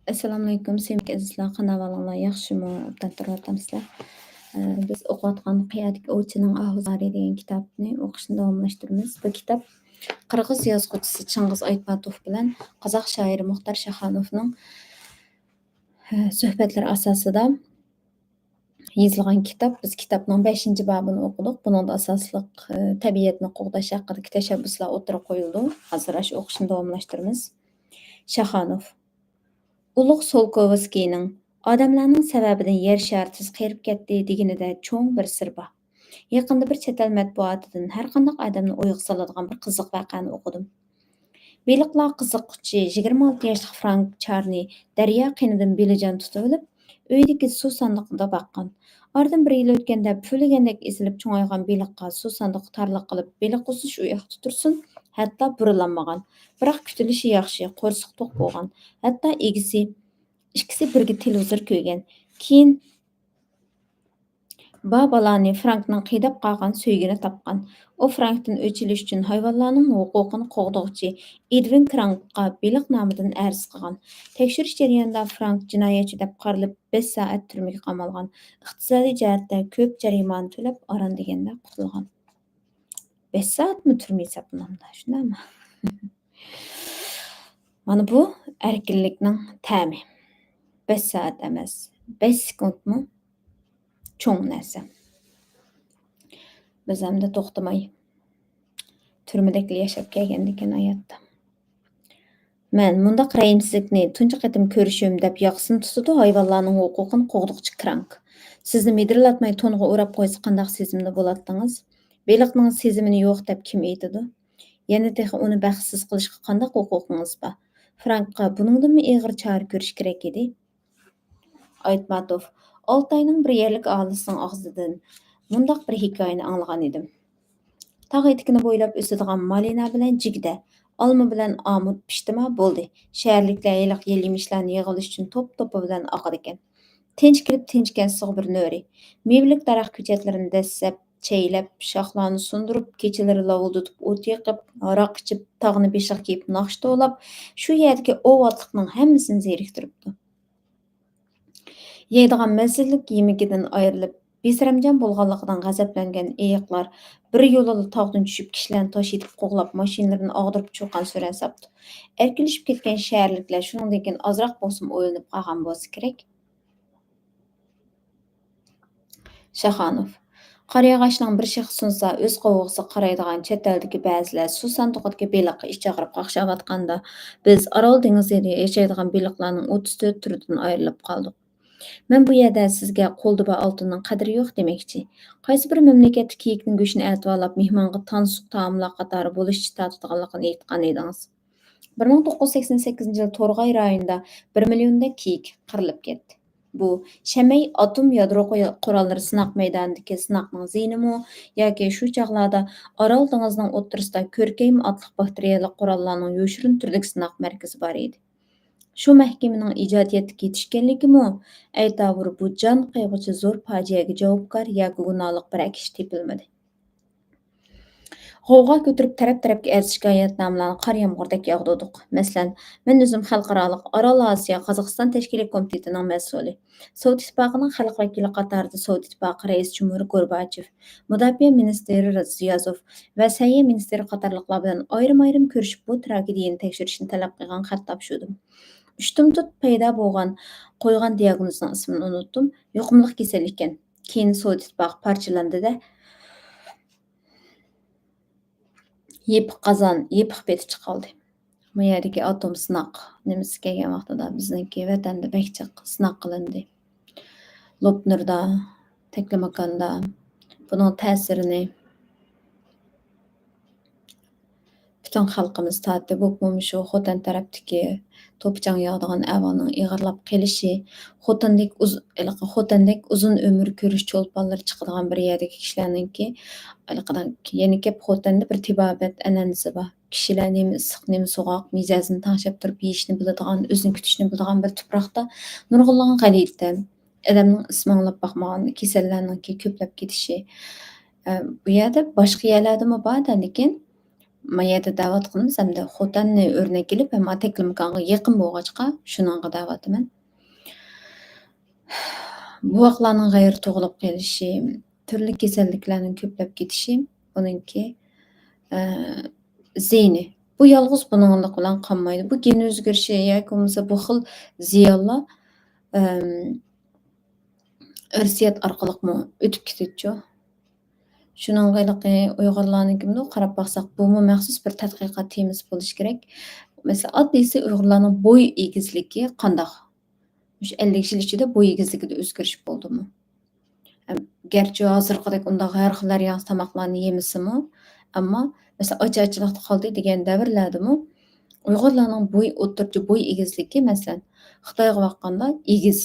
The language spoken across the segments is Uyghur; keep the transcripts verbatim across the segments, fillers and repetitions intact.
ئەسسالامۇئەلەيكۇم، سۆيۈملۈك ئەزىزلەر، قانداق ئەھۋالىڭلار، ياخشىمۇ؟ ئوبدان تۇرۇۋاتامسىلەر؟ ئە، بىز ئوقۇۋاتقان قىيادىكى ئوۋچىنىڭ ئاھۇزارى دېگەن كىتابنى ئوقۇشنى داۋاملاشتۇرىمىز. بۇ كىتاب قىرغىز يازغۇچىسى چىڭگىز ئايتماتوف بىلەن قازاق شائىرى مۇختار شاخانوفنىڭ، ئە، سۆھبەتلىرى ئاساسىدا يېزىلغان كىتاب. بىز كىتابنىڭ بەشىنچى بابىنى ئوقۇدۇق. بۇنىڭدا ئاساسلىق، ئە، تەبىئەتنى قوغداش ھەققىدىكى تەشەببۇسلار ئوتتۇرىغا قويۇلىدۇ. ھازىر ئاشۇ ئوقۇشنى داۋاملاشتۇرىمىز. شاخانوف. ئۇلۇغ سولكوۋسكىينىڭ «ئادەملەرنىڭ سەۋەبىدىن يەر شارى تېز قېرىپ كەتتى» دېگىنىدە چوڭ بىر سىر بار. يېقىندا بىر چەت ئەل مەتبۇئاتىدىن ھەرقانداق ئادەمنى ئويغا سالىدىغان بىر قىزىق ۋەقەنى ئوقۇدۇم. بېلىقلار قىزىققۇچى يىگىرمە ئالتە ياشلىق فرانك چارنى دەريا قىنىدىن بېلىجان تۇتۇۋېلىپ، ئۆيىدىكى سۇ ساندۇقىدا باققان. ئارىدىن بىر يىل ئۆتكەندە، پۈۋلىگەندەك ئېزىلىپ چوڭايغان بېلىققا سۇ ساندۇقى تارلىق قىلىپ، بېلىق ئۇزۇش ئۇ ياقتا تۇرسۇن، ھەتتا بۇرۇلالمىغان. بىراق كۈتۈلۈشى ياخشى، قورسىقى توق بولغان. ھەتتا ئىگىسى، ئىككىسى بىرگە تېلېۋىزور كۆرگەن. كېيىن با بالانى فرانكنىڭ قىيداپ قالغان سۆيگىنى تاپقان. ئۇ فرانكتىن ئۆچ ئېلىش ئۈچۈن ھايۋانلارنىڭ ھوقۇقىنى قوغدىغۇچى ئېدۋىن كرانكقا بېلىق نامىدىن ئەرز قىلغان. تەكشۈرۈش جەريانىدا فرانك جىنايەتچى دەپ قارىلىپ، بەش سائەت تۈرمىگە قامالغان. ئىقتىسادىي جەھەتتە كۆپ جەرىمانە تۆلەپ، ئاران دېگەندە قۇتۇلغان. بەش سائەتمۇ تۈرمە ھېسابلىنامدا، شۇنداقمۇ؟ مانا بۇ ئەركىنلىكنىڭ تەمى. بەش سائەت ئەمەس، بەش سېكۇنتمۇ چوڭ نەرسە. بىز ئەمدى توختىماي تۈرمىدەكلا ياشاپ كەلگەندىكىن ھاياتتا. مەن مۇنداق رەھىمسىزلىكنى تۇنجى قېتىم كۆرۈشۈم، دەپ ياقىسىنى تۇتىدۇ ھايۋانلارنىڭ ھوقۇقىنى قوغدىغۇچى كرانك. سىزنى مىدىرلاتماي تونغا ئوراپ قويسا قانداق سېزىمدە بولاتتىڭىز؟ بېلىقنىڭ سېزىمىنى يوق دەپ كىم ئېيتىدۇ؟ يەنە تېخى ئۇنى بەختسىز قىلىشقا قانداق ھوقۇقىڭىز بار؟ فرانكقا بۇنىڭدىنمۇ ئېغىر چارە كۆرۈش كېرەك ئىدى. ئايتماتوف، ئالتاينىڭ بىر يەرلىك ئاھالىسىنىڭ ئاغزىدىن مۇنداق بىر ھېكايىنى ئاڭلىغان ئىدىم. تاغ ئېتىكىنى بويلاپ ئۆسىدىغان مالىنا بىلەن جىگدە، ئالما بىلەن ئامۇت پىشتىما بولدى. شەھەرلىكلەر ھېلىقى يەل-يېمىشلەرنى يىغىۋېلىش ئۈچۈن توپ-توپا بىلەن ئاقىدىكەن. تىنچ كېلىپ تىنچ كەتسىغۇ بىر نۆرى. مېۋىلىك دەرەخ كۆچەتلىرىنى دەسسەپ، چەيلەپ، شاخلارنى سۇندۇرۇپ، كېچىلىرى لاۋۇلدىتىپ ئوت يېقىپ، ھاراق ئىچىپ، تاغنى بېشىغا كىيىپ ناخشا توۋلاپ، شۇ يەردىكى ئاۋاتلىقنىڭ ھەممىسىنى زېرىكتۈرۈپتۇ. يەيدىغان مەززىلىك يېمىكىدىن ئايرىلىپ، بىسەرەمجان بولغانلىقىدىن غەزەپلەنگەن ئېيىقلار بىر يولىلا تاغدىن چۈشۈپ، كىشىلەرنى تاش ئېتىپ قوغلاپ، ماشىنىلىرىنى ئاغدۇرۇپ چۇقان-سۈرەن ساپتۇ. ئەركىلىشىپ كەتكەن شەھەرلىكلەر شۇنىڭدىن كېيىن ئازراق بولسىمۇ ئويلىنىپ قالغان بولسا كېرەك. شاخانوف. قارىياغاچنىڭ بىر شېخى سۇنسا، ئۆز قوۋۇقىسىغا قارايدىغان چەت ئەلدىكى بەزىلەر سۇ ساندۇقىدىكى بېلىققا ئىچ ئاغرىپ قاقشاۋاتقاندا، بىز ئارال دېڭىزىدا ياشايدىغان بېلىقلارنىڭ ئوتتۇز تۆت تۈرىدىن ئايرىلىپ قالدۇق. مەن بۇ يەردە سىزگە قولدا بار ئالتۇننىڭ قەدرى يوق دېمەكچى. قايسى بىر مەملىكەتتە كېيىكنىڭ گۆشىنى ئەتىۋارلاپ، مېھمانغا تانسۇق تائاملار قاتارى بولۇشىچە تارتىدىغانلىقىنى ئېيتقان ئىدىڭىز؟ بىر مىڭ توققۇز يۈز سەكسەن سەككىزىنچى يىلى تورغاي رايونىدا بىر مىليوندەك كېيىك قىرىلىپ كەتتى. بۇ شەمەي ئاتوم يادرو قوي-، قوراللىرى سىناق مەيدانىدىكى سىناقنىڭ زىيىنىمۇ ياكى شۇ چاغلاردا ئارال دېڭىزىنىڭ ئوتتۇرىسىدا كۆركەيمە ئاتلىق باكتېرىيەلىك قوراللارنىڭ يوشۇرۇن تۈردىكى سىناق مەركىزى بار ئىدى. شۇ مەھكىمىنىڭ ئىجادىيەتتە يېتىشكەنلىكىمۇ، ئەيتاۋۇر بۇ جان قىيغۇچى زور پاجىئەگە جاۋابكار ياكى گۇناھلىق بىرەر كىشى تېپىلمىدى. غوۋغا كۆتۈرۈپ، تەرەپ-تەرەپكە ئەرز شىكايەتنامىلەرنى قار يامغۇرىدەك ياغدۇردۇق. مەسىلەن، مەن ئۆزۈم خەلقئارالىق ئارال ئاسىيا قازاقىستان تەشكىلىي كومىتېتىنىڭ مەسئۇلى. سوۋېت ئىتتىپاقىنىڭ خەلق ۋەكىلى قاتارىدا سوۋېت ئىتتىپاقى رەئىس جۇمھۇرى گورباچېف، مۇداپىئە مىنىستىرى زىيازوف ۋە سەھىيە مىنىستىرى قاتارلىقلار بىلەن ئايرىم-ئايرىم كۆرۈشۈپ، بۇ تراگېدىيەنى تەكشۈرۈشنى تەلەپ قىلغان خەت تاپشۇردۇم. ئۇشتۇمتۇت پەيدا بولغان، قويغان دىياگنوزنىڭ ئىسمىنى ئۇنتتۇم. يۇقۇملۇق كېسەل ئىكەن. كېيىن سوۋېت ئىتتىپاقى پارچىلاندى-دە، يېپىق قازان، يېپىق پېتى چىقالدى. بۇ يەردىكى ئاتوم سىناق نېمىسى كەلگەن ۋاقتىدا بىزنىڭكى ۋەتەندە بەك جىق سىناق قىلىندى. لوپنۇردا، تەكلىماكاندا بۇنىڭ تەسىرىنى پۈتۈن خەلقىمىز تارتتى. بولۇپمۇ مۇشۇ خوتەن تەرەپتىكى توپا-چاڭ ياغىدىغان ئەھۋالنىڭ ئېغىرلاپ قېلىشى، خوتەندەك ئۇز-، ھېلىقى خوتەندەك ئۇزۇن ئۆمۈر كۆرۈش چولپانلىرى چىقىدىغان بىر يەردىكى كىشىلەرنىڭكى، ھېلىقىدەك يەنە كەپ خوتەندە بىر تېبابەت ئەنئەنىسى بار. كىشىلەر نېمە ئىسسىق، نېمە سوغۇق، مىجەزىنى تەڭشەپ تۇرۇپ يېيىشنى بىلىدىغان، ئۆزىنى كۈتۈشنى بىلىدىغان بىر تۇپراقتا نۇرغۇنلىغان غەلىتە، ئادەمنىڭ ئىسمى ئاڭلاپ باقمىغان كېسەللەرنىڭكى كۆپلەپ كېتىشى. ئە، بۇ يەردە باشقا يەرلەردىمۇ بار-دە، لېكىن ما يەردە دەۋاتقىنىمىز ئەمدى خوتەننى ئۆرنەك ئېلىپ، ھەم تەكلىماكانغا يېقىن بولغاچقا، شۇنىڭغا دەۋاتىمەن. بوۋاقلارنىڭ غەيرىي تۇغۇلۇپ قېلىشى، تۈرلۈك كېسەللىكلەرنىڭ كۆپلەپ كېتىشى، ئۇنىڭكى، ئە، زىيىنى. بۇ يالغۇز بۇنىڭلىق بىلەن قالمايدۇ. بۇ گېن ئۆزگىرىشى ياكى بولمىسا بۇ خىل زىيانلار، ئەم، ئىرسىيەت ئارقىلىقمۇ ئۆتۈپ كېتىدىچۇ. شۇنىڭغا ھېلىقى ئۇيغۇرلارنىڭكىمۇ قاراپ باقساق، بۇمۇ مەخسۇس بىر تەتقىقات تېمىسى بولۇشى كېرەك. مەسىلەن، ئاددىيسى ئۇيغۇرلارنىڭ بوي ئېگىزلىكى قانداق؟ مۇشۇ ئەللىك يىل ئىچىدە بوي ئېگىزلىكىدە ئۆزگىرىش بولدىمۇ؟ ئەم، گەرچە ھازىرقىدەك ئۇنداق ھەر خىل ھەر ياڭزا تاماقلارنى يېمىسىمۇ، ئەمما مەسىلەن، ئاچ-ئاچلىقتا قالدى دېگەن دەۋرلەردىمۇ ئۇيغۇرلارنىڭ بوي، ئوتتۇرىچە بوي ئېگىزلىكى، مەسىلەن، خىتايغا باققاندا ئېگىز.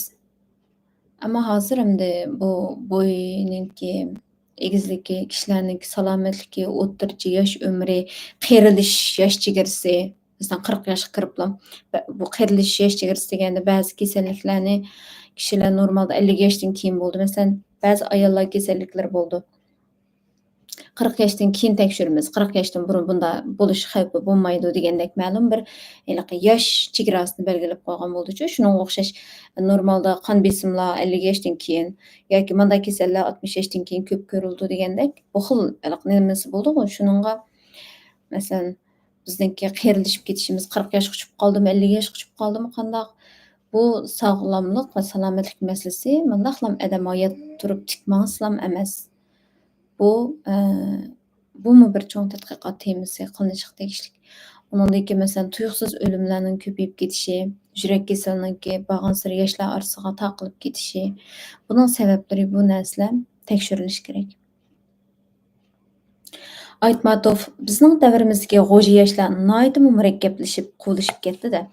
ئەمما ھازىر ئەمدى بۇ بوينىڭكى ئېگىزلىكى، كىشىلەرنىڭكى سالامەتلىكى، ئوتتۇرىچە ياش ئۆمرى، قېرىلىش ياش چېگرىسى، مەسىلەن، قىرىق ياشقا كىرىپلا، بە-، بۇ قېرىلىش ياش چېگرىسى دېگەندە بەزى كېسەللىكلەرنى كىشىلەر نورمالدا ئەللىك ياشتىن كېيىن بولىدۇ. مەسىلەن، بەزى ئاياللار كېسەللىكلىرى بولىدۇ. قىرىق ياشتىن كېيىن تەكشۈرىمىز، قىرىق ياشتىن بۇرۇن بۇنداق بولۇش خەۋپى بولمايدۇ دېگەندەك مەلۇم بىر ھېلىقى ياش چېگراسىنى بەلگىلەپ قويغان بولىدۇچۇ. شۇنىڭغا ئوخشاش نورمالدا قان بېسىملار ئەللىك ياشتىن كېيىن ياكى مانداق كېسەللەر ئاتمىش ياشتىن كېيىن كۆپ كۆرۈلىدۇ دېگەندەك، بۇ خىل ھېلىقى نېمىسى بولىدىغۇ. شۇنىڭغا، مەسىلەن، بىزنىڭكى قېرىلىشىپ كېتىشىمىز، قىرىق ياشقا ئۇچۇپ قالدىمۇ، ئەللىك ياشقا ئۇچۇپ قالدىمۇ، قانداق؟ بۇ ساغلاملىق ۋە سالامەتلىك مەسىلىسى، مۇنداقلام ئادەم ھايات تۇرۇپ تىك ماڭسىلام ئەمەس. بۇ، ئە، بۇمۇ بىر چوڭ تەتقىقات تېمىسى قىلىنىشقا تېگىشلىك. ئۇنىڭدىن كېيىن، مەسىلەن، تۇيۇقسىز ئۆلۈملەرنىڭ كۆپىيىپ كېتىشى، يۈرەك كېسىلىنىڭكى بارغانسېرى ياشلار ئارىسىغا تارقىلىپ كېتىشى، بۇنىڭ سەۋەبلىرى، بۇ نەرسىلەر تەكشۈرۈلۈشى كېرەك. ئايتماتوف، بىزنىڭ دەۋرىمىزدىكى غوجا ياشلار ناھايىتىمۇ مۇرەككەپلىشىپ، قۇۋلىشىپ كەتتى-دە.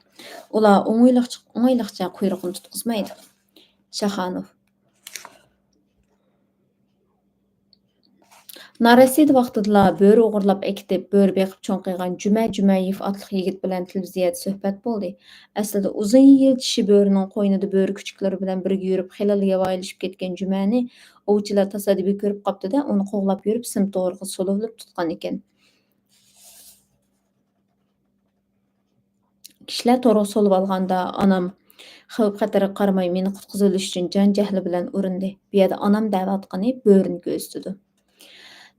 ئۇلار ئوڭايلىقچە، ئوڭايلىقچە قۇيرۇقىنى تۇتقۇزمايدۇ. شاخانوف. نارەسىدە ۋاقتىدىلا بۆرە ئوغرىلاپ ئەكېتىپ، بۆرە بېقىپ چوڭ قىلغان جۈمە جۈمەيېف ئاتلىق يىگىت بىلەن تېلېۋىزىيەدە سۆھبەت بولدى. ئەسلىدە ئۇزۇن يىل چىشى بۆرىنىڭ قوينىدا بۆرە كۈچۈكلىرى بىلەن بىرگە يۈرۈپ، خېلىلا ياۋايىلىشىپ كەتكەن جۈمەنى ئوۋچىلار تاسادىپىي كۆرۈپ قاپتۇ-دە، ئۇنى قوغلاپ يۈرۈپ، سىم توغرىغا سولىۋېلىپ تۇتقان ئىكەن. كىشىلەر تورغا سولىۋالغاندا، ئانام خەۋپ-خەتەرگە قارىماي، مېنى قۇتقۇزۇۋېلىش ئۈچۈن جان-جەھلى بىلەن ئۇرۇندى. بۇ يەردە ئانام دەۋاتقىنى بۆرىنى كۆرسىتىدۇ.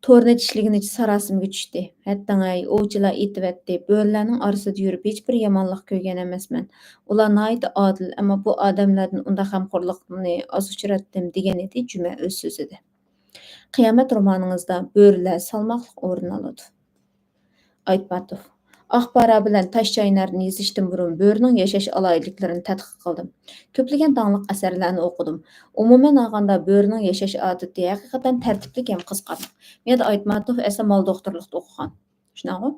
تورنى چىشلىگىنىچە ساراسىمىگە چۈشتى. ھەتتاڭاي، ئوۋچىلار ئېتىۋەتتى. بۆرىلەرنىڭ ئارىسىدا يۈرۈپ، ھېچبىر يامانلىق كۆرگەن ئەمەسمەن. ئۇلار ناھايىتى ئادىل، ئەمما بۇ ئادەملەردىن ئۇنداق غەمخورلۇقنى ئاز ئۇچراتتىم، دېگەن ئىدى جۈمە ئۆز سۆزىدە. قىيامەت رومانىڭىزدا بۆرىلەر سالماقلىق ئورۇن ئالىدۇ. ئايتماتوف. ئاقبارا بىلەن تاش چاينارنى يېزىشتىن بۇرۇن بۆرىنىڭ ياشاش ئالاھىدىلىكلىرىنى تەتقىق قىلدىم. كۆپلىگەن داڭلىق ئەسەرلەرنى ئوقۇدۇم. ئومۇمەن ئالغاندا، بۆرىنىڭ ياشاش ئادىتى ھەقىقەتەن تەرتىپلىك ھەم قىزىقارلىق. بۇ يەردە ئايتماتوف ئەسلى مال دوختۇرلۇقتا ئوقۇغان. شۇنداقغۇ؟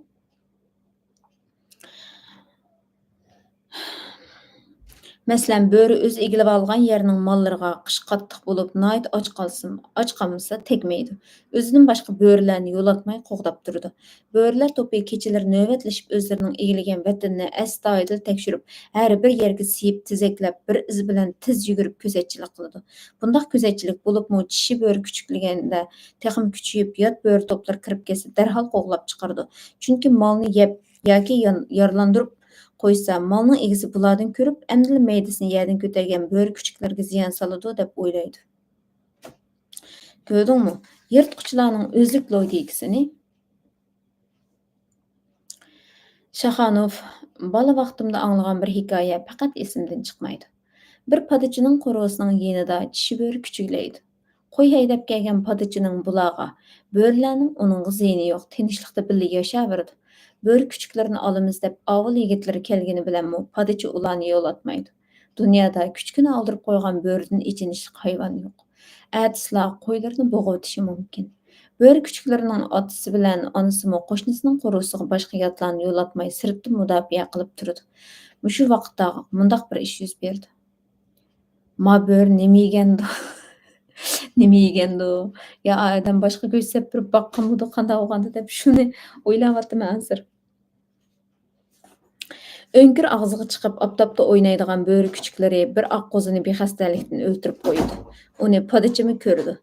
مەسىلەن، بۆرە ئۆزى ئىگىلىۋالغان يەرنىڭ ماللىرىغا قىش قاتتىق بولۇپ، ناھايىتى ئاچ قالسىمۇ، ئاچ قالمىسا تەگمەيدۇ. ئۆزىدىن باشقا بۆرىلەرنى يولاتماي قوغداپ تۇرىدۇ. بۆرىلەر توپى كېچىلىرى نۆۋەتلىشىپ، ئۆزلىرىنىڭ ئىگىلىگەن ۋەتىنىنى ئەستايىدىل تەكشۈرۈپ، ھەر بىر يەرگە سىيىپ، تېزەكلەپ، بىر ئىز بىلەن تېز يۈگۈرۈپ كۆزەتچىلىك قىلىدۇ. بۇنداق كۆزەتچىلىك بولۇپمۇ چىشى بۆرە كۈچۈكلىگەندە تېخىمۇ كۈچىيىپ، يات بۆرە توپلىرى كىرىپ كەتسە، دەرھال قوغلاپ چىقىرىدۇ. چۈنكى مالنى يەپ ياكى يان-، يارىلاندۇرۇپ قويسا، مالنىڭ ئىگىسى بۇلاردىن كۆرۈپ، ئەمدىلا مەيدىسىنى يەردىن كۆتەرگەن بۆرە كۈچۈكلىرىگە زىيان سالىدۇ، دەپ ئويلايدۇ. كۆردۈڭمۇ؟ يىرتقۇچىلارنىڭ ئۆزلۈك لوگىكىسىنى. شاخانوف، بالا ۋاقتىمدا ئاڭلىغان بىر ھېكايە پەقەت ئېسىمدىن چىقمايدۇ. بىر پادىچىنىڭ قورۇسىنىڭ يېنىدا چىشى بۆرە كۈچۈكلەيدۇ. قوي ھەيدەپ كەلگەن پادىچىنىڭ بۇلارغا، بۆرىلەرنىڭ ئۇنىڭغا زىيىنى يوق، تىنچلىقتا بىللە ياشاۋېرىدۇ. بۆرە كۈچۈكلىرىنى ئالىمىز دەپ ئاۋۇل يىگىتلىرى كەلگىنى بىلەنمۇ پادىچى ئۇلارنى يولاتمايدۇ. دۇنيادا كۈچۈكىنى ئالدۇرۇپ قويغان بۆرىدىن ئېچىنىشلىق ھايۋان يوق. ئەتىسىلا قويلىرىنى بوغۇۋېتىشى مۇمكىن. بۆرە كۈچۈكلىرىنىڭ ئاتىسى بىلەن ئانىسىمۇ قوشنىسىنىڭ قورۇسىغا باشقا ياتلارنى يولاتماي سىرتتا مۇداپىئە قىلىپ تۇرىدۇ. مۇشۇ ۋاقىتتا مۇنداق بىر ئىش يۈز بېرىدۇ. ما بۆرە نېمە يېگەندۇ؟ نېمە يېگەندۇ؟ يا ئادەم باشقا گۆش سەپ بېرىپ باققانمىدۇ، قانداق بولغاندۇ دەپ شۇنى ئويلاۋاتىمەن ھازىر. ئۆڭكۈر ئاغزىغا چىقىپ ئاپتاپتا ئوينايدىغان بۆرە كۈچۈكلىرى بىر ئاققۇزىنى بىخەستەلىكتىن ئۆلتۈرۈپ قويىدۇ. ئۇنى پادىچىمۇ كۆرىدۇ.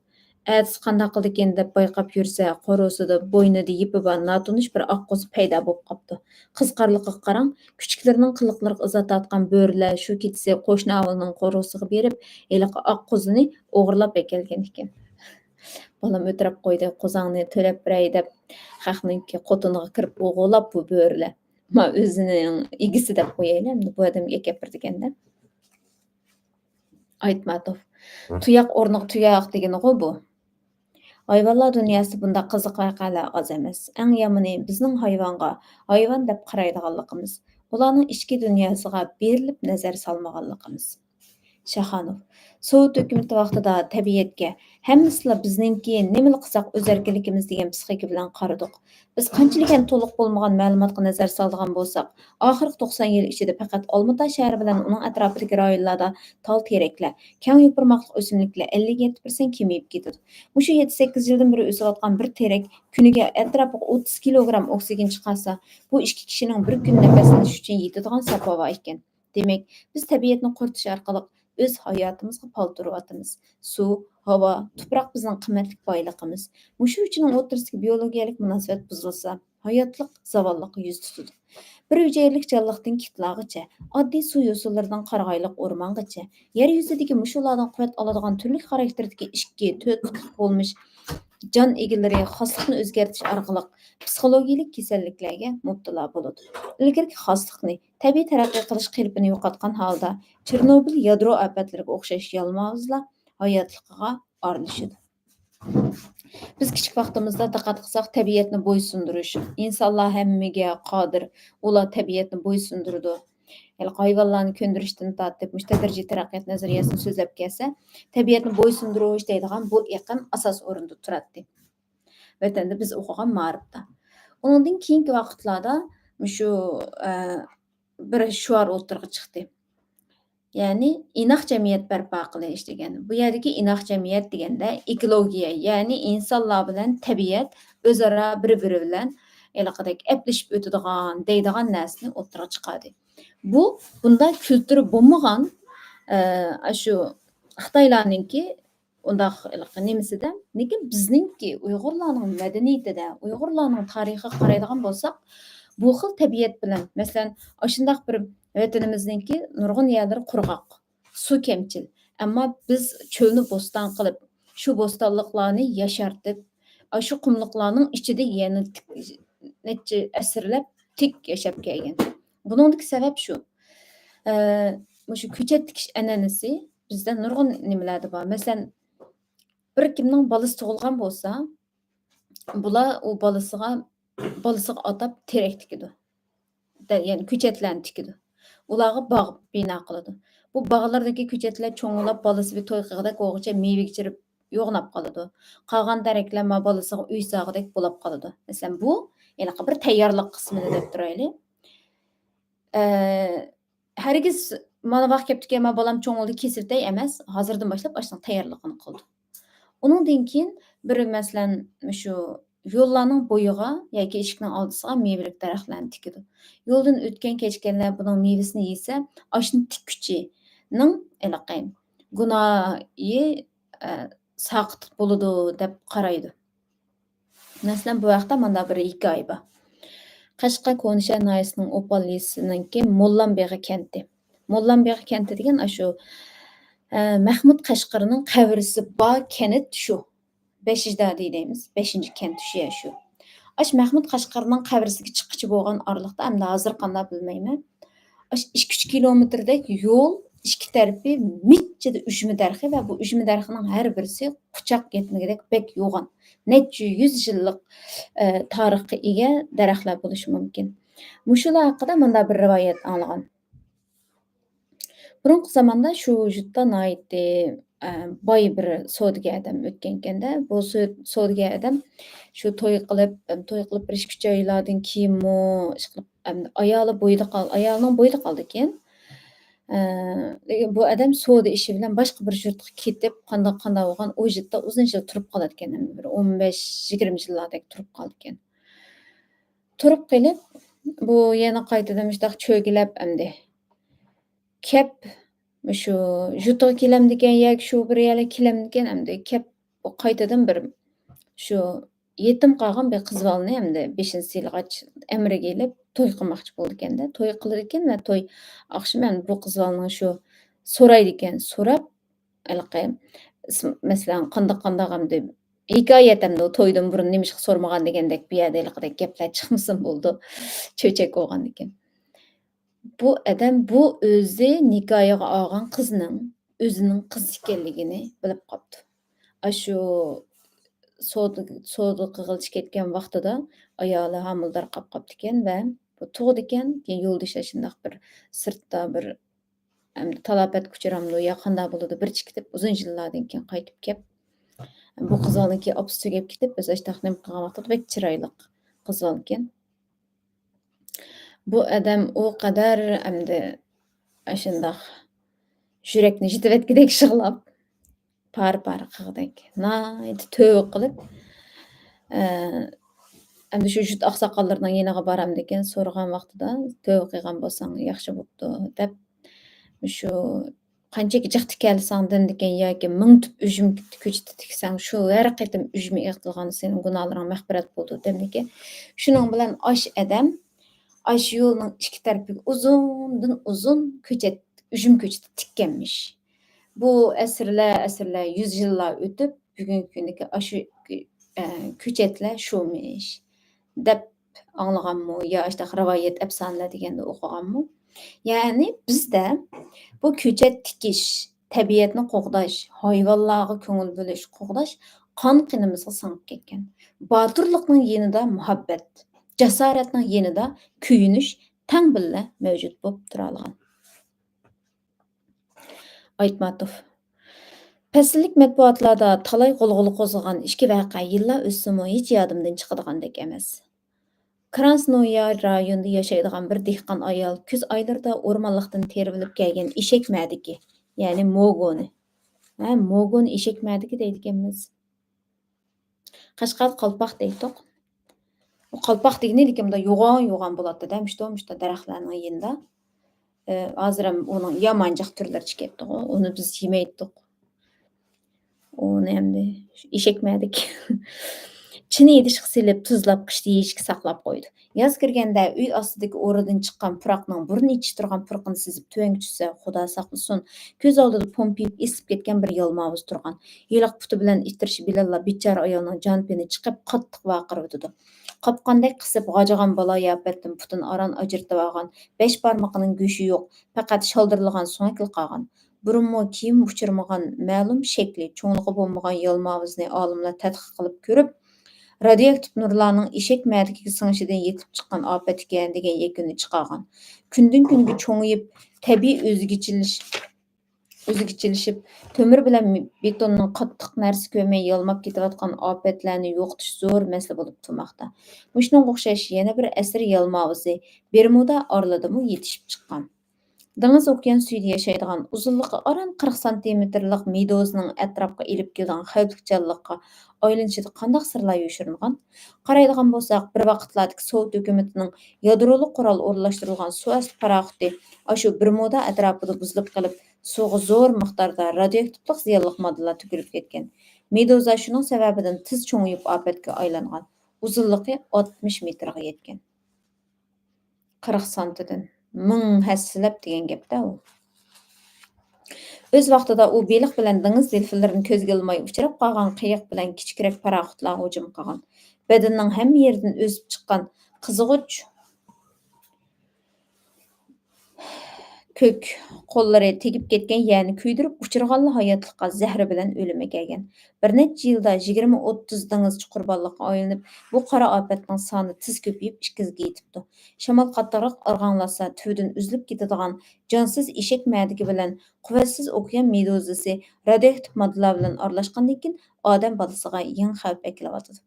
ئەتىسى قانداق قىلىدىكىن دەپ بايقاپ يۈرسە، قورۇسىدا، بوينىدا يىپى بار ناتونۇش بىر ئاق قوزا پەيدا بولۇپ قاپتۇ. قىزىقارلىقىغا قاراڭ، كۈچۈكلىرىنىڭ قىلىقلىرىغا ئىزا تارتقان بۆرىلەر شۇ كېچىسى قوشنا ئاۋۇلنىڭ قورۇسىغا بېرىپ، ھېلىقى ئاق قوزىنى ئوغرىلاپ ئەكەلگەن ئىكەن. «بالام ئۆتۈرەپ قويدى، قوزاڭنى تۆلەپ بېرەي» دەپ، خەقنىڭكى قوتۇنىغا كىرىپ ئوغرىلاپ بۇ بۆرىلەر. ما ئۆزىنىڭ ئىگىسى دەپ قويايلى، ئەمدى بۇ ئادەمگە ئەكەپ بېرىدىكەندە. ئايتماتوف. ھە؟ «تۇياق ئورنىغا تۇياق» دېگىنىغۇ بۇ. ھايۋانلار دۇنياسىدا بۇنداق قىزىق ۋەقەلەر ئاز ئەمەس. ئەڭ يامىنى، بىزنىڭ ھايۋانغا ھايۋان دەپ قارايدىغانلىقىمىز، ئۇلارنىڭ ئىچكى دۇنياسىغا بېرىلىپ نەزەر سالمىغانلىقىمىز. شاخانوف. سوۋېت ھۆكۈمىتى ۋاقتىدا تەبىئەتكە ھەممىسىلا بىزنىڭكى، نېمىلا قىلساق ئۆز ئەركىنلىكىمىز دېگەن پىسخىكا بىلەن قارىدۇق. بىز قانچىلىك ھەم تولۇق بولمىغان مەلۇماتقا نەزەر سالىدىغان بولساق، ئاخىرقى توقسان يىل ئىچىدە پەقەت ئالمۇتا شەھىرى بىلەن ئۇنىڭ ئەتراپىدىكى رايونلاردا تال تېرەكلەر، كەڭ يوپۇرماقلىق ئۆسۈملۈكلەر ئەللىك يەتتە پىرسەنت كېمىيىپ كېتىدۇ. مۇشۇ يەتتە سەككىز يىلدىن بېرى ئۆسۈۋاتقان بىر تېرەك كۈنىگە ئەتراپىغا ئوتتۇز كىلوگرام ئوكسىگېن چىقارسا، بۇ ئىككى كىشىنىڭ بىر كۈن نەپەسلىنىشى ئۈچۈن يېتىدىغان ساپا بار ئىكەن. دېمەك، بىز تەبىئەتنى قۇرۇتۇش ئارقىلىق ئۆز ھاياتىمىزغا پالتا ئۇرۇۋاتىمىز. سۇ، ھاۋا، تۇپراق بىزنىڭ قىممەتلىك بايلىقىمىز. مۇشۇ ئۈچىنىڭ ئوتتۇرىسىدىكى بىيولوگىيەلىك مۇناسىۋەت بۇزۇلسا، ھاياتلىق زاۋاللىققا يۈز تۇتىدۇ. بىر ھۈجەيرىلىك جانلىقتىن كىتلاغىچە، ئاددىي سۇ يوسۇنلىرىدىن قارىغايلىق ئورمانغىچە، يەر يۈزىدىكى مۇشۇلاردىن قۇۋۋەت ئالىدىغان تۈرلۈك خاراكتېردىكى ئىككى، تۆت پۇتلۇق بولمىش جان ئىگىلىرى خاسلىقنى ئۆزگەرتىش ئارقىلىق پسىخولوگىيەلىك كېسەللىكلەرگە مۇپتىلا بولىدۇ. ئىلگىرىكى خاسلىقنى، تەبىئىي تەرەققىي قىلىش قېلىپىنى يوقاتقان ھالدا، چېرنوبىل يادرو ئاپەتلىرىگە ئوخشاش يالماۋۇزلار ھاياتلىقىغا ئارىلىشىدۇ. بىز كىچىك ۋاقتىمىزدا دىققەت قىلساق، تەبىئەتنى بويسۇندۇرۇش، ئىنسانلار ھەممىگە قادىر، ئۇلار تەبىئەتنى بويسۇندۇرىدۇ. ھېلىقى ھايۋانلارنى كۆندۈرۈشتىن تارتىپ، مۇشۇ تەدرىجىي تەرەققىيات نەزەرىيەسىنى سۆزلەپ كەلسە، تەبىئەتنى بويسۇندۇرۇش دەيدىغان بۇ ئېقىم ئاساس ئورۇندا تۇراتتى ۋەتەندە بىز ئوقۇغان مائارىپتا. ئۇنىڭدىن كېيىنكى ۋاقىتلاردا مۇشۇ، ئە، بىر شوئار ئوتتۇرىغا چىقتى. يەنى ئىناق جەمئىيەت بەرپا قىلىش دېگەن. بۇ يەردىكى ئىناق جەمئىيەت دېگەندە ئېكولوگىيە، يەنى ئىنسانلار بىلەن تەبىئەت ئۆزئارا بىر-بىرى بىلەن ھېلىقىدەك ئەپلىشىپ ئۆتىدىغان، دەيدىغان نەرسىنى ئوتتۇرىغا چىقاردى. بۇ بۇنداق كۈلتۈرى بولمىغان، ئە، ئاشۇ خىتايلارنىڭكى ئۇنداق ھېلىقى نېمىسىدە، لېكىن بىزنىڭكى ئۇيغۇرلارنىڭ مەدەنىيىتىدە، ئۇيغۇرلارنىڭ تارىخىغا قارايدىغان بولساق، بۇ خىل تەبىئەت بىلەن، مەسىلەن، ئاشۇنداق بىر ۋەتىنىمىزنىڭكى نۇرغۇن يەرلىرى قۇرغاق، سۇ كەمچىل. ئەمما بىز چۆلنى بوستان قىلىپ، شۇ بوستانلىقلارنى ياشارتىپ، ئاشۇ قۇملۇقلارنىڭ ئىچىدە يەنە نەچچە ئەسىرلەپ تىك ياشاپ كەلگەن. بۇنىڭدىكى سەۋەب شۇ. ئە، مۇشۇ كۆچەت تىكىش ئەنئەنىسى بىزدە نۇرغۇن نېمىلەردە بار. مەسىلەن، بىر كىمنىڭ بالىسى تۇغۇلغان بولسا، بۇلار ئۇ بالىسىغا، بالىسىغا ئاتاپ تېرەك تىكىدۇ. دە-، يەنى كۆچەتلەرنى تىكىدۇ. ئۇلارغا باغ بىنا قىلىدۇ. بۇ باغلاردىكى كۆچەتلەر چوڭلاپ، بالىسى بىر توي قىلغۇدەك بولغۇچە مېۋىگە چىرىپ يوغىناپ قالىدۇ. قالغان تېرەكلەر ما بالىسىغا ئۆي سالغۇدەك بولاپ قالىدۇ. مەسىلەن، بۇ ھېلىقى بىر تەييارلىق قىسمىنى دەپ تۇرايلى. ئە، ھەرگىز مانا ۋاقىت كەپتىكەن، ما بالام چوڭ بولدى، كېسىۋېتەي ئەمەس، ھازىردىن باشلاپ ئاشۇنىڭ تەييارلىقىنى قىلىدۇ. ئۇنىڭدىن كېيىن بىر، مەسىلەن، شۇ يوللارنىڭ بويىغا ياكى ئىشىكنىڭ ئالدىسىغا مېۋىلىك دەرەخلەرنى تىكىدۇ. يولدىن ئۆتكەن-كەچكەنلەر بۇنىڭ مېۋىسىنى يېسە، ئاشۇنى تىككۈچىنىڭ ھېلىقى گۇناھى، ئە، ساقىت بولىدۇ دەپ قارايدۇ. مەسىلەن، بۇ ھەقتە مانداق بىر ھېكايە بار. قەشقەر كونىشەھەر ناھىيەسىنىڭ ئوپال يېزىسىنىڭكى موللام بېغى كەنتى. موللام بېغى كەنتى دېگەن ئاشۇ، ئە، مەخمۇت قەشقىرىنىڭ قەبرىسى بار كەنت شۇ. بەشىجدادى دەيمىز. بەشىنچى كەنت شۇ يەر شۇ. ئاشۇ مەخمۇت قەشقەرنىڭ قەبرىسىگە چىققىچە بولغان ئارىلىقتا، ئەمدى ھازىر قانداق بىلمەيمەن. ئاشۇ ئىككى، ئۈچ كىلومېتىردەك يول، ئىككى تەرىپى مىچچىدە ئۈجمە دەرىخى ۋە بۇ ئۈجمە دەرىخىنىڭ ھەر بىرسى قۇچاق يەتمىگۈدەك بەك يوغان، نەچچە يۈز يىللىق، ئە، تارىخقا ئىگە دەرەخلەر بولۇشى مۇمكىن. مۇشۇلار ھەققىدە مۇنداق بىر رىۋايەت ئاڭلىغان. بۇرۇنقى زاماندا شۇ يۇرتتا ناھايىتى، ئە، باي بىر سودىگەر ئادەم ئۆتكەنكەن-دە، بۇ سو-، سودىگەر ئادەم شۇ توي قىلىپ، ئەم، توي قىلىپ بىر ئىككى، ئۈچ ئايلاردىن كېيىنمۇ ئىشقىلىپ، ئەم، ئايالى بويىدا قال-، ئايالىنىڭ بويىدا قالىدىكەن. ئە، لېكىن بۇ ئادەم سودا ئىشى بىلەن باشقا بىر يۇرتقا كېتىپ، قانداق، قانداق بولغان، ئۇ يۇرتتا ئۇزۇن يىل تۇرۇپ قالىدىكەن، ئەمدى بىر ئون بەش، يىگىرمە يىللاردەك تۇرۇپ قالىدىكەن. تۇرۇپ قېلىپ، بۇ يەنە قايتىدىن مۇشۇنداق چۆگىلەپ ئەمدى كەپ، مۇشۇ يۇرتىغا كېلەمدىكەن ياكى شۇ بىر يەرلەرگە كېلەمدىكەن، ئەمدى كەپ ئۇ قايتىدىن بىر شۇ يېتىم قالغان بىر قىز بالىنى ئەمدى بېشىنى سىيلىغاچ ئەمرىگە ئېلىپ توي قىلماقچى بولىدىكەن-دە. توي قىلىدىكەن ۋە توي ئاخشىمى ئەمدى بۇ قىز بالىنىڭ شۇ سورايدىكەن، سوراپ، ھېلىقى، مەسىلەن، قانداق، قانداق ئەمدى ھېكايەت ئەمدى ئۇ تويدىن بۇرۇن نېمىشقا سورىمىغان دېگەندەك بۇ يەردە ھېلىقىدەك گەپلەر چىقمىسۇن بولىدۇ. چۆچەك بولغاندىكىن. بۇ ئادەم بۇ ئۆزى نىكاھىغا ئالغان قىزنىڭ ئۆزىنىڭ قىزى ئىكەنلىكىنى بىلىپ قاپتۇ. ئاشۇ سودا، سودا قىلغىلىچ كەتكەن ۋاقتىدا ئايالى ھامىلىدار قاپ قاپتىكەن ۋە بۇ تۇغىدىكەن. كېيىن يولدىشى شۇنداق بىر سىرتتا بىر ئەمدى تالاپەتكە ئۇچرامدۇ يا قانداق بولىدۇ، بىر چىقىپ ئۇزۇن يىللاردىن كېيىن قايتىپ كەپ، بۇ قىز بالىنىڭكى ئاپىسى تۈگەپ كېتىپ، ئۆزى ئاشتاق نېمە قىلغان ۋاقتىدا بەك چىرايلىق قىز بالىكەن. بۇ ئادەم ئۇ قەدەر ئەمدى ئاشۇنداق يۈرەكنى يىتىۋەتكۈدەك يىغلاپ، پارە-پارە قىلغۇدەك، ناھايىتى تۆۋە قىلىپ، ئە، ئەمدى شۇ جۇت ئاقساقاللىرىنىڭ يېنىغا بارامدىكىن، سورىغان ۋاقتىدا، «تۆۋە قىلغان بولساڭ ياخشى بوپتۇ» دەپ، شۇ قانچىكى جىق تىكەلىسەڭ دەمدىكىن ياكى مىڭ تۈپ ئۈجمە كۆچىتى تىكسەڭ، شۇ ھەر قېتىم ئۈجمە ئېغىتىلغاندا سېنىڭ گۇناھلىرىڭ مەغپىرەت بولىدۇ دەمدىكىن. شۇنىڭ بىلەن ئاش ئادەم ئاشۇ يولنىڭ ئىككى تەرىپىگە ئۇزۇندىن ئۇزۇن كۆچەت، ئۈجمە كۆچىتى تىككەنمىش. بۇ ئەسىرلەر، ئەسىرلەر، يۈز يىللار ئۆتۈپ، بۈگۈنكى كۈندىكى ئاشۇ، ئە، كۆچەتلەر شۇمىش دەپ ئاڭلىغانمۇ يا ئاشۇنداق رىۋايەت، ئەپسانىلەر دېگەندە ئوقۇغانمۇ؟ يەنى بىزدە بۇ كۆچەت تىكىش، تەبىئەتنى قوغداش، ھايۋانلارغا كۆڭۈل بۆلۈش، قوغداش قان قېنىمىزغا سىڭىپ كەتكەن. باتۇرلۇقنىڭ يېنىدا مۇھەببەت، جاسارەتنىڭ يېنىدا كۆيۈنۈش تەڭ بىللە مەۋجۇت بولۇپ تۇرالىغان. ئايتماتوف. پەسىللىك مەتبۇئاتلاردا تالاي غۇلغۇلا قوزغىغان ئىككى ۋەقە يىللار ئۆتسىمۇ ھېچ يادىمدىن چىقىدىغاندەك ئەمەس. كراسنويار رايونىدا ياشايدىغان بىر دېھقان ئايال كۈز ئايلىرىدا ئورمانلىقتىن تېرىۋېلىپ كەلگەن ئېشەك مەدىكى، يەنى موگونى، ھە، موگون ئېشەك مەدىكى دەيدىكەنمىز. قەشقەردە قالپاق دەيتتۇق. ئۇ قالپاق دېگىنى لېكىن مۇنداق يوغان، يوغان بولاتتى-دە، مۇشتۇ، مۇشتۇ دەرەخلەرنىڭ يېنىدا. ئە، ھازىر ھەم ئۇنىڭ يامان جىق تۈرلىرى چىقىپتىغۇ، ئۇنى بىز يېمەيتتۇق. ئۇنى ئەمدى شۇ ئېشەك مەدىكى. چىنە ئىدىشقا سېلىپ، تۇزلاپ، قىشتا يېيىشكە ساقلاپ قويىدۇ. ياز كىرگەندە ئۆي ئاستىدىكى ئورىدىن چىققان پۇراقنىڭ بۇرۇن يېتىشتۈرگەن پۇرىقىنى سېزىپ تۆۋەنگە چۈشسە، خۇدا ساقلىسۇن، كۆز ئالدىدا پومپىيىپ ئېسىپ كەتكەن بىر يالماۋۇز تۇرغان. ھېلىقى پۇتى بىلەن ئىتتىرىشى بىلەنلا بىچارە ئايالنىڭ جان-پېنى چىقىپ، قاتتىق ۋارقىرىۋېتىدۇ. قاپقاندەك قىسىپ غاجىغان بالايىئاپەتتىن پۇتىنى ئاران ئاجرىتىۋالغان، بەش بارمىقىنىڭ گۆشى يوق، پەقەت شالدىرلىغان سۆڭەكلا قالغان. بۇرۇنمۇ، كېيىنمۇ ئۇچرىمىغان، مەلۇم شەكلى، چوڭلۇقى بولمىغان يالماۋۇزنى ئالىملار تەتقىق قىلىپ كۆرۈپ، رادىيوئاكتىپ نۇرلارنىڭ ئېشەك مەدىكىگە سىڭىشىدىن يېتىلىپ چىققان ئاپەت ئىكەن، دېگەن يەكۈننى چىقارغان. كۈندىن-كۈنگە چوڭىيىپ، تەبىئىي ئۆزگىچىلىش-، ئۆزگىچىلىشىپ، تۆمۈر بىلەن بېتوننىڭ قاتتىق نەرسە كۆرمەي يالماپ كېتىۋاتقان ئاپەتلەرنى يوقىتىش زور مەسىلە بولۇپ تۇرماقتا. مۇشۇنىڭغا ئوخشاش يەنە بىر ئەسىر يالماۋۇزى بېرمۇدا ئارىلىدىمۇ يېتىشىپ چىققان. دېڭىز ئوكيان سۈيىدە ياشايدىغان، ئۇزۇنلۇقى ئاران قىرىق سانتىمېتىرلىق مېدۇزىنىڭ ئەتراپقا ئېلىپ كېلىدىغان خەۋپلىك جانلىققا ئايلىنىشىدا قانداق سىرلار يوشۇرۇنغان؟ قارايدىغان بولساق، بىر ۋاقىتلاردىكى سوۋېت ھۆكۈمىتىنىڭ يادرولۇق قورال ئورۇنلاشتۇرۇلغان سۇ ئاستى پاراخوتى ئاشۇ بېرمۇدا ئەتراپىدا بۇزۇلۇپ قېلىپ، سۇغا زور مىقداردا رادىيوئاكتىپلىق زىيانلىق ماددىلار تۆكۈلۈپ كەتكەن. مېدۇزا شۇنىڭ سەۋەبىدىن تېز چوڭىيىپ ئاپەتكە ئايلانغان. ئۇزۇنلۇقى ئاتمىش مېتىرغا يەتكەن. قىرىق سانتىدىن. مىڭ ھەسسىلەپ دېگەن گەپتە ئۇ. ئۆز ۋاقتىدا ئۇ بېلىق بىلەن دېڭىز دېلفىنلىرىنى كۆزگە ئىلماي ئۇچراپ قالغان قېيىق بىلەن كىچىكرەك پاراخوتلارغا ھۇجۇم قىلغان. بەدىنىنىڭ ھەممە يېرىدىن ئۆسۈپ چىققان قىزغۇچ كۆك قوللىرى تېگىپ كەتكەن يەرنى كۆيدۈرۈپ، ئۇچرىغانلا ھاياتلىققا زەھىرى بىلەن ئۆلۈم ئەكەلگەن. بىر نەچچە يىلدا يىگىرمە ئوتتۇز دېڭىزچى قۇربانلىققا ئايلىنىپ، بۇ قارا ئاپەتنىڭ سانى تېز كۆپىيىپ، ئىككى يۈزگە يېتىپتۇ. شامال قاتتىقراق ئىرغاڭلاتسا، تۈۋىدىن ئۈزۈلۈپ كېتىدىغان جانسىز ئېشەك مەدىكى بىلەن قۇۋۋەتسىز ئوكيان مېدۇزىسى رادىئاكتىپ ماددىلار بىلەن ئارىلاشقاندىن كېيىن، ئادەم بالىسىغا يېڭى خەۋپ ئەكېلىۋاتىدۇ.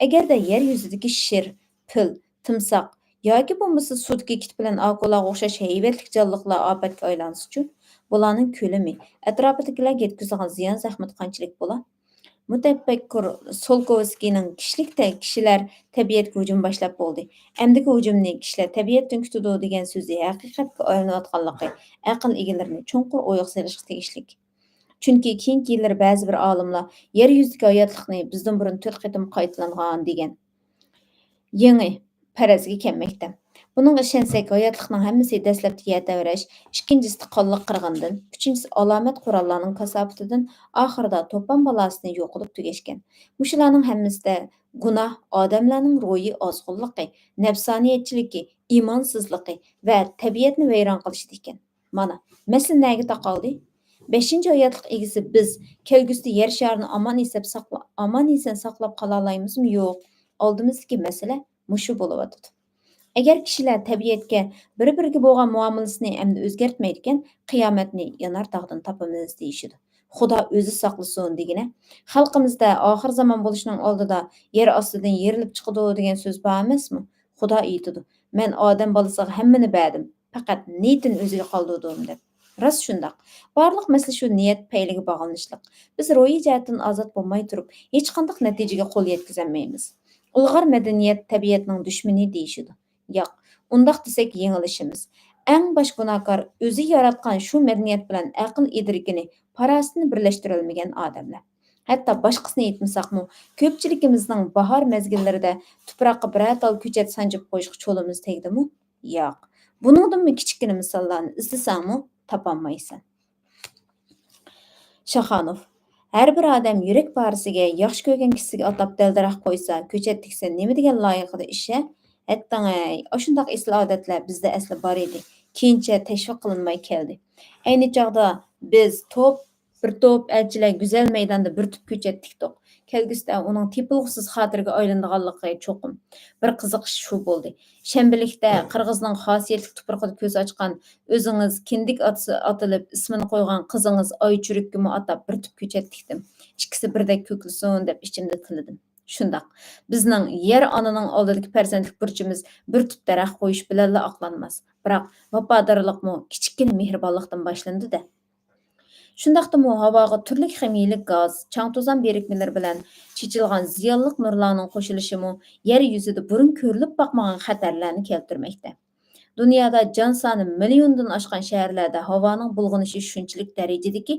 ئەگەردە يەر يۈزىدىكى شىر، پىل، تىمساھ ياكى بولمىسا سۇدىكى كىت بىلەن ئاكۇلاغا ئوخشاش ھەيۋەتلىك جانلىقلار ئاپەتكە ئايلانسىچۇ؟ بۇلارنىڭ كۆلىمى، ئەتراپىدىكىلەرگە يەتكۈزىدىغان زىيان-زەخمىتى قانچىلىك بولا؟ مۇتەپەككۇر سولكوۋسكىينىڭ كىشىلىك تە-، كىشىلەر تەبىئەتكە ھۇجۇم باشلاپ بولدى. ئەمدىكى ھۇجۇمنى كىشىلەر تەبىئەتتىن كۈتىدۇ دېگەن سۆزى ھەقىقەتكە ئايلىنىۋاتقانلىقى ئەقىل ئىگىلىرىنى چوڭقۇر ئويغا سېلىشقا تېگىشلىك. چۈنكى كېيىنكى يىللىرى بەزى بىر ئالىملار يەر يۈزىدىكى ھاياتلىقنى بىزدىن بۇرۇن تۆت قېتىم قايتىلانغان دېگەن. يېڭى پەرەزگە كەلمەكتە. بۇنىڭغا ئىشەنسەك، ھاياتلىقنىڭ ھەممىسى دەسلەپتە يەر تەۋرەش، ئىككىنچىسىدە قانلىق قىرغىندىن، ئۈچىنچىسى ئالامەت قوراللارنىڭ كاساپىتىدىن، ئاخىرىدا توپان بالاسىدىن يوقىلىپ تۈگەشكەن. مۇشۇلارنىڭ ھەممىسىدە گۇناھ ئادەملەرنىڭ روھىي ئازغۇنلۇقى، نەپسانىيەتچىلىكى، ئىمانسىزلىقى ۋە تەبىئەتنى ۋەيران قىلىشىدا ئىكەن. مانا، مەسىلە نەگە تاقالدى؟ بەشىنچى ھاياتلىق ئىگىسى بىز كەلگۈسىدە يەر شارىنى ئامان ئېسەپ ساقلا-، ئامان ئېسەن ساقلاپ قالالايمىزمۇ؟ يوق. ئالدىمىزدىكى مەسىلە مۇشۇ بولۇۋاتىدۇ. ئەگەر كىشىلەر تەبىئەتكە بىر-بىرىگە بولغان مۇئامىلىسىنى ئەمدى ئۆزگەرتمەيدىكەن، قىيامەتنى يانار تاغدىن تاپىمىز دېيىشىدۇ. خۇدا ئۆزى ساقلىسۇن دېگىنە. خەلقىمىزدە ئاخىر زامان بولۇشنىڭ ئالدىدا يەر ئاستىدىن يېرىلىپ چىقىدۇ دېگەن سۆز بار ئەمەسمۇ؟ خۇدا ئېيتىدۇ، مەن ئادەم بالىسىغا ھەممىنى بەردىم، پەقەت نىيىتىنى ئۆزىگە قالدۇردۇم دەپ. راست شۇنداق. بارلىق مەسىلە شۇ نىيەت پەيلىگە باغلىنىشلىق. بىز روھىي جەھەتتىن ئازاد بولماي تۇرۇپ، ھېچقانداق نەتىجىگە قول يەتكۈزەلمەيمىز. ئىلغار مەدەنىيەت تەبىئەتنىڭ دۈشمىنى دېيىشىدۇ. ياق، ئۇنداق دېسەك يېڭىلىشىمىز. ئەڭ باش گۇناھكار ئۆزى ياراتقان شۇ مەدەنىيەت بىلەن ئەقىل ئىدرىكىنى، پاراسىتىنى بىرلەشتۈرەلمىگەن ئادەملەر. ھەتتا باشقىسىنى ئېيتمىساقمۇ، كۆپچىلىكىمىزنىڭ باھار مەزگىللىرىدە تۇپراققا بىرەر تال كۆچەت سانجىپ قويۇشقا چولىمىز تەگدىمۇ؟ ياق. بۇنىڭدىنمۇ كىچىككىنە مىساللارنى ئىزدىسەڭمۇ تاپالمايسەن. شاخانوف، ھەر بىر ئادەم يۈرەك پارىسىگە، ياخشى كۆرگەن كىشىسىگە ئاتاپ دەل-دەرەخ قويسا، كۆچەت تىكسە نېمە دېگەن لايىقىدا ئىش-ھە؟ ھەتتاڭەي، ئاشۇنداق ئېسىل ئادەتلەر بىزدە ئەسلى بار ئىدى. كېيىنچە تەشۋىق قىلىنماي كەلدى. ئەينى چاغدا بىز توپ، بىر توپ ئەلچىلەر گۈزەل مەيداندا بىر تۈپ كۆچەت تىكتۇق. كەلگۈسىدە ئۇنىڭ تېپىلغۇسىز خاتىرىگە ئايلىنىدىغانلىقى چوقۇم. بىر قىزىقىش شۇ بولدى. شەنبىلىكتە قىرغىزنىڭ خاسىيەتلىك تۇپرىقىدا كۆز ئاچقان، ئۆزىڭىز كىندىك ئاتىسى ئاتىلىپ ئىسمىنى قويغان قىزىڭىز ئايچۈرۈككىمۇ ئاتاپ بىر تۈپ كۆچەت تىكتىم. ئىككىسى بىردەك كۆكلىسۇن دەپ ئىچىمدە تىلىدىم. شۇنداق. بىزنىڭ يەر ئانىنىڭ ئالدىدىكى پەرزەنتلىك بۇرچىمىز بىر تۈپ دەرەخ قويۇش بىلەنلا ئاقلانماس. بىراق، ۋاپادارلىقمۇ كىچىككىنە مېھرىبانلىقتىن باشلىنىدۇ-دە. شۇنداقتىمۇ ھاۋاغا تۈرلۈك خىمىيىلىك گاز، چاڭ-توزان بىرىكمىلىرى بىلەن چېچىلغان زىيانلىق نۇرلارنىڭ قوشۇلۇشىمۇ يەر يۈزىدە بۇرۇن كۆرۈلۈپ باقمىغان خەتەرلەرنى كەلتۈرمەكتە. دۇنيادا جان سانى مىليوندىن ئاشقان شەھەرلەردە ھاۋانىڭ بۇلغىنىشى شۇنچىلىك دەرىجىدىكى،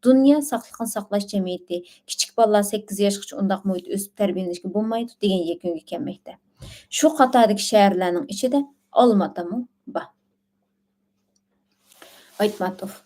دۇنيا ساقلىقنى ساقلاش جەمئىيىتى كىچىك بالىلار سەككىز ياشقىچە ئۇنداق مۇھىتتا ئۆسۈپ تەربىيەلىنىشكە بولمايدۇ دېگەن يەكۈنگە كەلمەكتە. شۇ قاتاردىكى شەھەرلەرنىڭ ئىچىدە ئالماتامۇ بار. ئايتماتوف.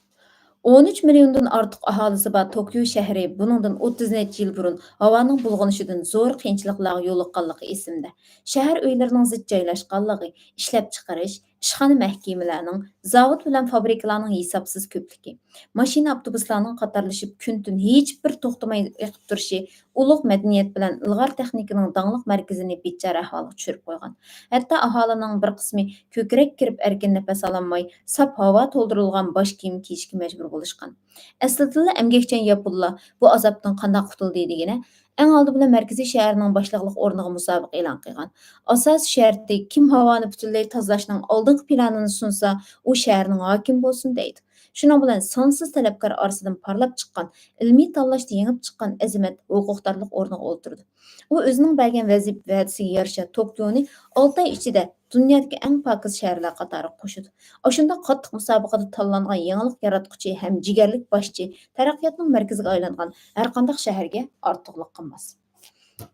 ئون ئۈچ مىليوندىن ئارتۇق ئاھالىسى بار توكيو شەھىرى بۇنىڭدىن ئوتتۇز نەچچە يىل بۇرۇن ھاۋانىڭ بۇلغىنىشىدىن زور قىيىنچىلىقلارغا يولۇققانلىقى ئېسىمدە. شەھەر ئۆيلىرىنىڭ زىچ جايلاشقانلىقى، ئىشلەپچىقىرىش، ئىشخانا مەھكىمىلەرنىڭ، زاۋۇت بىلەن فابرىكىلارنىڭ ھېسابسىز كۆپلۈكى، ماشىنا ئاپتوبۇسلارنىڭ قاتارلىشىپ كۈن-تۈن ھېچبىر توختىماي ئېقىپ تۇرۇشى، ئۇلۇغ مەدەنىيەت بىلەن ئىلغار تېخنىكىنىڭ داڭلىق مەركىزىنى بىچارە ئەھۋالغا چۈشۈرۈپ قويغان. ھەتتا ئاھالىنىڭ بىر قىسمى كۆكرەك كىرىپ ئەركىن نەپەس ئالالماي، ساپ ھاۋا تولدۇرۇلغان باش كىيىم كىيىشكە مەجبۇر بولۇشقان. ئەسلىدىنلا ئەمگەكچان ياپونلار بۇ ئازابتىن قانداق قۇتۇلدى دېگىنە، ئەڭ ئالدى بىلەن مەركىزىي شەھەرنىڭ باشلىقلىق ئورنىغا مۇسابىقە ئېلان قىلغان. ئاساسىي شەرتى، كىم ھاۋانى پۈتۈنلەي تازىلاشنىڭ ئالدىنقى پىلانىنى سۇنسا، ئۇ شەھەرنىڭ ھاكىمى بولسۇن دەيدۇ. شۇنىڭ بىلەن سانسىز تەلەپكار ئارىسىدىن پارلاپ چىققان، ئىلمىي تاللاشتا يېڭىپ چىققان ئەزىمەت ھوقۇقدارلىق ئورنىغا ئولتۇرىدۇ. ئۇ ئۆزىنىڭ بەرگەن ۋەزىپە ۋەدىسىگە يارىشا توكيونى ئالتە ئاي ئىچىدە دۇنيادىكى ئەڭ پاكىز شەھەرلەر قاتارىغا قوشىدۇ. ئاشۇنداق قاتتىق مۇسابىقىدە تاللانغان يېڭىلىق ياراتقۇچى ھەم جىگەرلىك باشچى، تەرەققىياتنىڭ مەركىزىگە ئايلانغان ھەرقانداق شەھەرگە ئارتۇقلۇق قىلماس.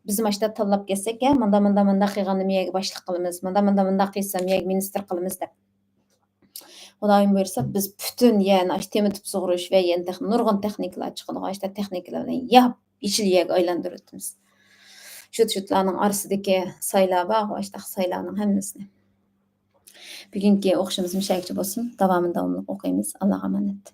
بىز ماشتا تاللاپ كەتسەك، يا مۇندا، مۇندا، مۇنداق قىلغاندا مەيەگە باشلىق قىلىمىز، مۇندا، مۇندا، مۇنداق قىلسا مەيەگە مىنىستىر قىلىمىز دەپ. خۇدايىم بۇيرۇسا، بىز پۈتۈن يەنى ئاشۇ تېمىتىپ سۇغۇرۇش ۋە يەنە تېخى نۇرغۇن تېخنىكىلار چىقىدىغان ئاشۇنداق تېخنىكىلار بىلەن ياپ يېشىل يەرگە ئايلاندۇرۇۋېتىمىز. شۇت-شۇتلارنىڭ ئارىسىدىكى سايلار بارغۇ، ئاشۇنداق سايلارنىڭ ھەممىسىنى. بۈگۈنكى ئوقۇشىمىز مۇشۇ يەرگىچە بولسۇن. داۋامىنى داۋاملىق ئوقۇيمىز. ئاللاغا ئامانەت.